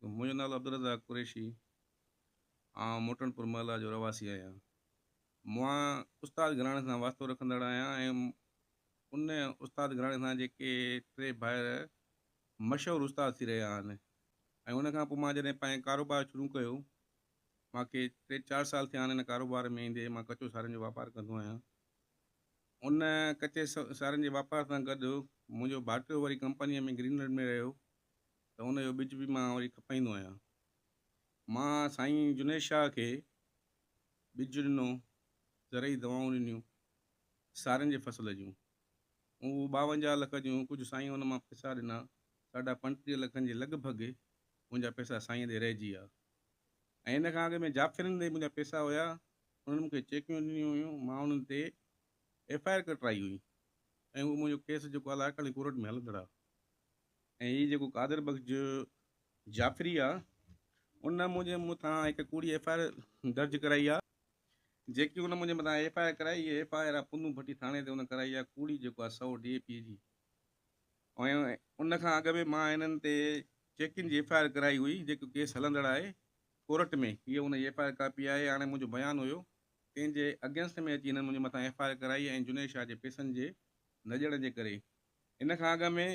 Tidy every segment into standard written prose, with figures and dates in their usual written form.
منهنجو نالو عبدالرزاق قريشي، آئون موٽڻ پور محلا جو رهواسي آهيان. مان استاد گهراڻي سان واسطو رکندڙ آهيان ۽ ان استاد گهراڻي سان جيڪي ٽي ڀائر مشهور استاد ٿي رهيا آهن ۽ ان کان پوء مان جڏهن پنهنجو ڪاروبار شروع ڪيو، مانکي ٽي چار سال ٿيا آهن ان ڪاروبار ۾ ايندي. مان ڪچو سارين جو واپار ڪندو آهيان. ان ڪچي سارين جي واپار سان گڏ منهنجو ڀائٽيو وري ڪمپنيء ۾ گرين لينڊ ۾ رهيو ته ان جو ٻج به مان وري کپائيندو آهيان. مان سائين جنيد شاهه کي ٻج ڏنو، زرعي دوائون ڏنيون سارين جي فصل جون. اهو 52 لک جون ڪجهه سائين ان مان پئسا ڏنا، 35.5 لکن جي لڳ ڀڳ منهنجا پئسا سائين ڏي رهجي ويا. ۽ ان کان اڳ ۾ جعفرين ڏي منهنجا پئسا هيا، انهن مون کي چيڪيون ڏنيون هيون، مان انهن تي ايف I R ڪٽرائي هئي ۽ اهو منهنجو ڪيس جيڪو آهي لاڙڪاڻي ڪورٽ ۾ هلندڙ آهي. ۽ هي جيڪو قادر بخش جعفري آ ان منهنجي مٿان هڪ ڪوڙي ايف I R درج ڪرائي آ. جيڪي ان منهنجي مٿان ايف I R ڪرائي اها ايف I R آ پنو ڀٽي ٿاڻي تي ان ڪرائي آ ڪوڙي جيڪو آ 100 ڊي اي پي جي ۽ ان کان اڳ ۾ مان هنن تي چيڪن جي ايف I R ڪرائي هئي جيڪو ڪيس هلندڙ آهي ڪورٽ ۾ هيء ان جي ايف I R copy آهي. هاڻي منهنجو بيان هيو تنهن جي اگينسٽ ۾ اچي هنن منهنجي مٿان ايف I R ڪرائي ۽ جنيد شاهه جي پئسن جي نه ڏيڻ جي ڪري ان کان اڳ ۾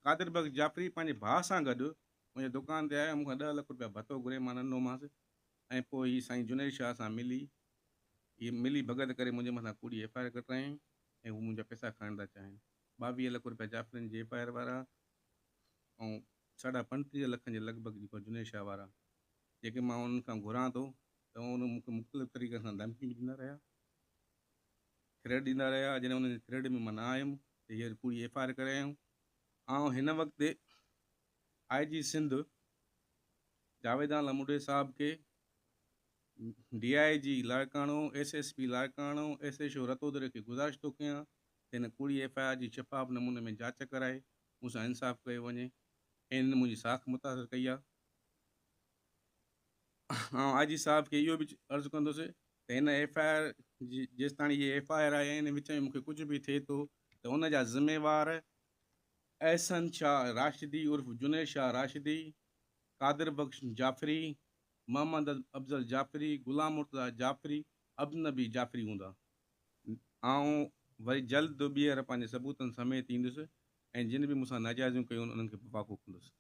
قادر بخش جعفري پنهنجي ڀاء سان گڏ منهنجي دڪان تي آيو ۽ مون کان 10 لک رپيا ڀتو گهري مان نه ڏنومانس ۽ پوء هي سائين جنيد شاهه سان ملي هي ملي ڀڳت ڪري منهنجي مٿان ڪوڙي ايف I R ڪٽرايائين ۽ هو منهنجا پئسا کائڻ ٿا چاهين. 22 لک رپيا جعفرين جي ايف I R وارا ۽ 35.5 لکن جي لڳ ڀڳ جيڪو جنيد شاهه وارا جيڪي مان انهن کان گهران ٿو ته انهن مون کي مختلف طريقن سان ڌمڪيون به ڏيندا رهيا. ٿريڊ ڏيندا رهيا، جڏهن انهن جي ٿريڊ ۾ مان نه آيم ته هيء ڪوڙي ايف I R ڪرايائون. آئون هن وقت آء جي سنڌ جاويدان لموڊي صاحب کي، D I G Larkana, S S P Larkana, S H O Ratodero کي گذارش ٿو ڪيان ته هن ڪوڙي ايف I R جي شفاف نموني ۾ جاچ ڪرائي مون سان انصاف ڪيو وڃي ۽ هنن منهنجي ساک متاثر ڪئي آهي. آئون آء جي صاحب کي اهو به عرض ڪندس ته هن ايف I R جي جيستاڻي هي ايف I R آهي ۽ ان وچ ۾ مون کي ڪجهه به ٿئي ٿو ته ان جا ذميوار احسن شاهه راشدي عرف جنيد شاهه راشدي، قادر بخش جعفري، محمد افضل جعفري، غلام مرتضيٰ جعفري، عبدالنبي جعفري هوندا. آئون وري جلد ٻيهر پنهنجي ثبوتن سميت ايندس ۽ جن به مون سان ناجائزيون ڪيون انهن کي به واکو ڪندس.